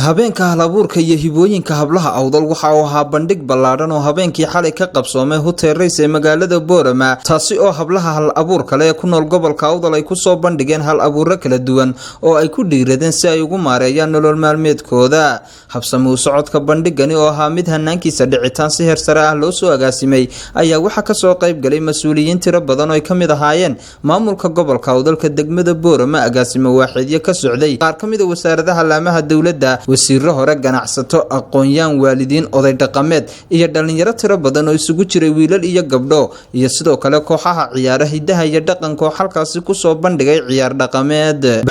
Habeenka hal-abuurka iyo hibooyinka hablaha Awdal waxa uu ahaa bandhig ballaadhan oo habeenkii xalay ka qabsoomay Hotel Rays ee magaalada Boorama, taasi oo hablaha hal abuurka leh ee ku nool gobolka Awdal ay kusoo bandhigeen hal abuuro kala duwan oo ay ku dhiiradeen si ay ugu maareeyaan nolol maalmeedkooda. Habsami u socodka bandhigani oo ahaa mid hanaankiisa dhicitaan si heer sare ah loo soo agaasimay ayaa waxaa kasoo qayb galay mas-uuliyiin tiro badan oo ay ka mid ahaayeen maamulka gobolka Awdalka, degmada Boorama, agaasimo waaxeedyo ka socday qaar ka mid a wasaaradaha laamaha dowladda, wasiiro hore, ganacsato, aqoon-yaan, waalidiin, oday dhaqameed iyo dhalinyaro tiro badan oo isugu jiray wiilal iyo gabdho, iyo sidoo kale kooxaha ciyaara hidaha iyo dhaqanka oo halkaasi kusoo bandhigay ciyaar dhaqameed.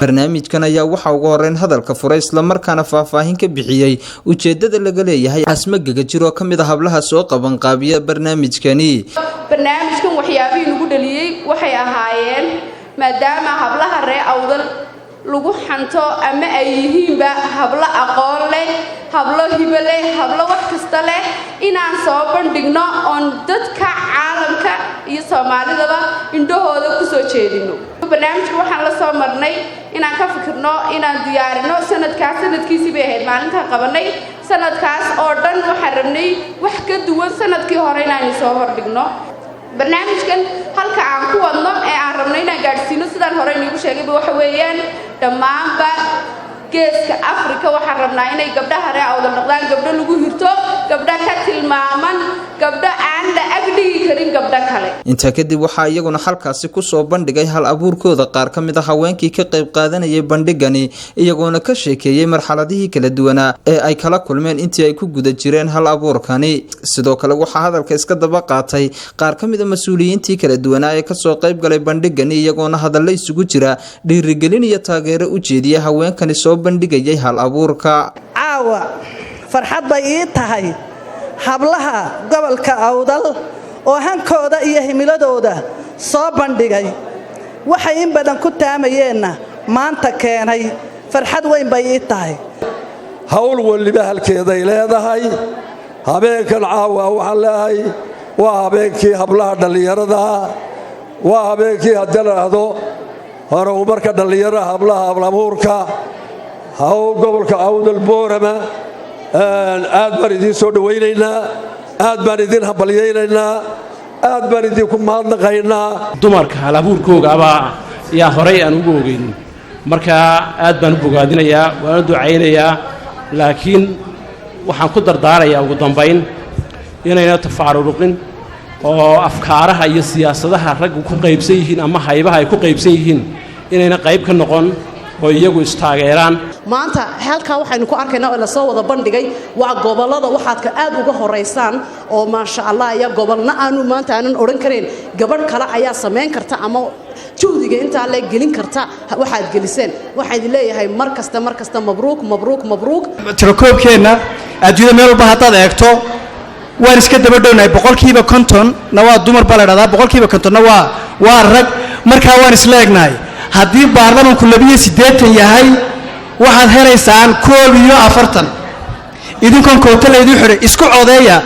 Barnaamijkan ayaa waxaa ugu horeyn hadalka furay islamarkaana faahfaahin ka bixiyey ujeedada laga leeyahay Asmo Gegajir oo ka mid a hablaha soo qabanqaabiya barnaamijkani. Barnaamijkan waxyaabihii lagu dhaliyey waxay ahaayeen, maadaama hablaha ree Awdal lagu xanto ama ay yihiinba hablo aqoon leh, hablo hibo leh, hablo wax kasta leh, inaan soo bandhigno oon dadka caalamka iyo Soomaalidaba indhahooda ku soo jeedino. Barnaamijka waxaan la soo marnay inaan ka fikirno, inaan diyaarino. Sanadkaas sanadkiisii bay ahayd maalintaan qabanay. Sanadkaas oo dhan waxaan rabnay wax ka duwan sanadkii hore inaanu soo hordhigno. Barnaamijkan halka aan ku wadno ee aan rabno inaan gaadhsiino, sidaan hore iniigu sheegayba, waxa weeyaan dhammaanba Geeska Afrika. Waxaan rabnaa inay gabdhaha ree Awdal noqdaan gabdho lagu hirto, gabdho ka tilmaaman, gabdho aan la agdhigi karin gabdho kale. Intaa kadib waxaa iyaguna halkaasi kusoo bandhigay hal abuurkooda qaar ka mid a haweenkii ka qayb qaadanayay bandhigani, iyagoona ka sheekeeyey marxaladihii kala duwanaa ee ay kala kulmeen intii ay ku guda jireen hal abuurkani. Sidoo kale waxaa hadalka iska daba qaatay qaar ka mid a mas-uuliyiintii kala duwanaa ee kasoo qayb galay bandhigani, iyagoona hadallo isugu jira dhiirigelin iyo taageero u jeediya haweenkani soo bandhigayay hal abuurka. Caawa farxad bay ii tahay hablaha gobolka Awdal oo hankooda iyo himiladooda soo bandhigay, waxay in badan ku taamayeenna maanta keenay. Farxad weyn bay ii tahay. Hawl waliba halkeeday leedahay. Habeenkan caawa waxaan leeyahay waa habeenkii hablaha dhallinyarada, waa habeenkii haddii la dhahdo horumarka dhallinyarada, hablaha hablabuurka hawl gobolka Awdal, Boorama. Aad baan idiin soo dhowaynaynaa, aad baan idiin hambalyaynaynaa, aad baan idinku mahadnaqaynaa. Dumarka halabuurkooga abaa yaa horay aan ugu ogeyn, marka aad baan u bogaadinayaa, waan u ducaynayaa, laakiin waxaan ku dardaarayaa ugu dambayn inayna tafaaruruqin oo afkaaraha iyo siyaasadaha raggu ku qaybsan yihiin ama haybaha ay ku qaybsan yihiin inayna qayb ka noqon oo iyagu istaageeraan. Maanta halkaa waxaynu ku arkaynaa oo lasoo wada bandhigay waa gobollada waxaadka aad uga horaysaan oo maasha Allah ayaa gobolna aanu maanta aanan odhan karayn gabadh kale ayaa samayn karta ama juhdiga intaa le gelin karta waxaad geliseen. Waxaan idin leeyahay mar kasta, mar kasta, mabruuk, mabruuk, mabruuk. Tirakoobkeenna adduunyada meel walba haddaad eegto waan iska daba dhownahay. 50%-na waa dumar baa la dhahdaa, 50%-na waa rag. Markaa waan isla egnahay. Haddii baarlamanku 82 yahay, waxaad helaysaan 41 idinkoon koota laydin xidhay. Isku codeeya,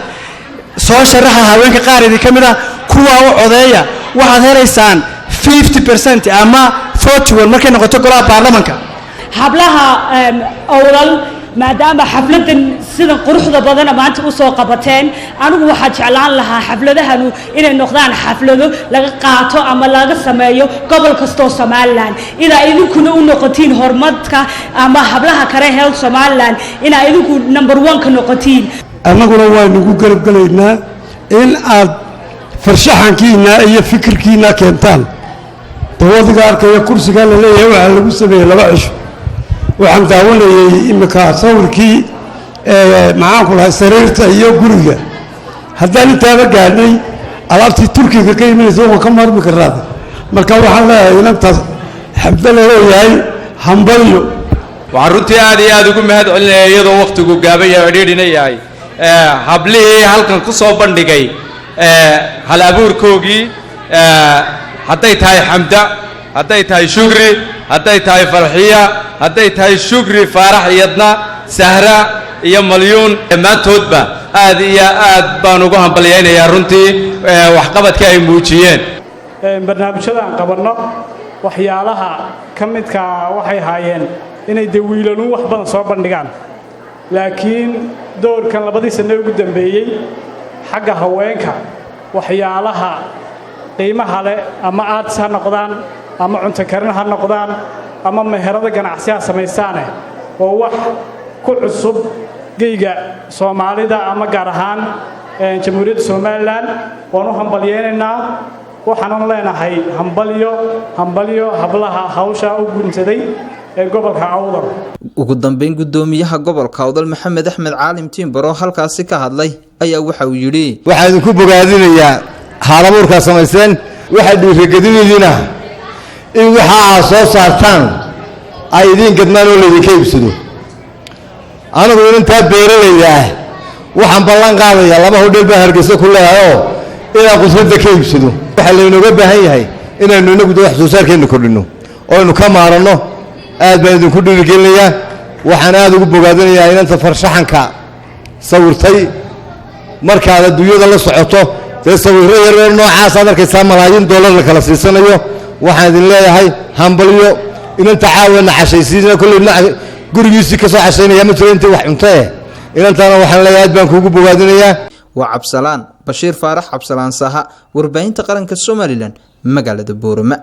soo sharaxa haweenka qaar idin ka mid ah, kuwaa u codeeya, waxaad helaysaan 50% ama 41 markay noqoto golaha baarlamanka. Hablaha Awdal, maadaama xafladan sidan quruxda badana maanta usoo qabateen, anigu waxaa jeclaan lahaa xafladahanu inay noqdaan xaflado laga qaato ama laga sameeyo gobol kastoo Somaliland, inaa idinkuna u noqotiin horumarka ama hablaha kale heel Somaliland, inaa idinku number one ka noqotiin. Annaguna waynugu garabgelaynaa in aad farshaxankiinna iyo fikirkiinna keentaan. Dawadiga arkaya kursigaa la leeyahay waxaa lagu sameeyey 2 cisho. Waxaan daawanayey iminka sawirkii, maxaanku lahay, sariirta iyo guriga. Haddaan intaaba gaadhnay, alaabtii Turkiga ka imanaysa waan ka maarmi karnaada. Marka waxaan leeyahay inantaas xabdo la leeyahay hambalyo. Waxaan runtii aad iyo aad ugu mahad celinaya, iyadoo wakhtigu gaaban yahay, cidhiidhina yahay, hablihii halkan ku soo bandhigay hal abuurkoogii, hadday tahay Xamda, hadday tahay Shukri, hadday tahay Farxiya, hadday tahay Shukri Faarax, iyadna Sahra iyo Malyuun, dhammaantoodba aad iyo aad baan ugu hambalyaynayaa runtii. Waxqabadka ay muujiyeen. Barnaamijyada aan qabanno waxyaalaha ka midkaa waxay haayeen inay dee wiilaluun wax badan soo bandhigaan, laakiin doorkan 2dii sanne ugu dambeeyey xagga haweenka waxyaalaha qiimaha leh, ama arts ha noqdaan ama cunto karin ha noqdaan ama meherada ganacsi ha samaystaane, oo wax ku cusub geyga Soomaalida ama gaar ahaan Jamhuuriyadda Somaliland. Waan u hambalyeynaynaa, waxaanan leenahay hambalyo, hambalyo hablaha hawshaa u guntaday ee gobolka Awdal. Ugu dambeyn, guddoomiyaha gobolka Awdal Maxamed Axmed Caalim Tiimbaro halkaasi ka hadlay ayaa waxa uu yidhi: Waxaan idinku bogaadinayaa haalabuurkaa samayseen. Waxaa dhiirigelinaydina in waxa aad soo saartaan ay idiin gadmaan oo laydinka iibsado. Anigu inantaa beeralayda ah waxaan ballan qaadayaa, laba hodheel baa Hargeysa ku leeyahay, oo inaan qudradda ka iibsado. Waxaa laynooga baahan yahay inaynu inagu de wax soo saarkeenna kordhinno oo aynu ka maaranno. Aad baan idinku dhiirigelinayaa. Waxaan aad ugu bogaadinayaa inanta farshaxanka sawirtay. Markaad adduunyada la socoto, dee sawirro yaryar noocaasaad arkaysaa malaayiin dollar la kala siisanayo. Waxaan idin leeyahay hambalyo. Inanta caawana cashaysiina, kolley gurigiisii ka soo cashaynaya ma jiro intii wax cunto eh. Inantaana waxaan leeyahay aad baan kuugu bogaadinayaa. Waa Cabsalaan Bashiir Faarax Cabsalaan Saha, warbaahinta qaranka Somaliland, magaalada Boorama.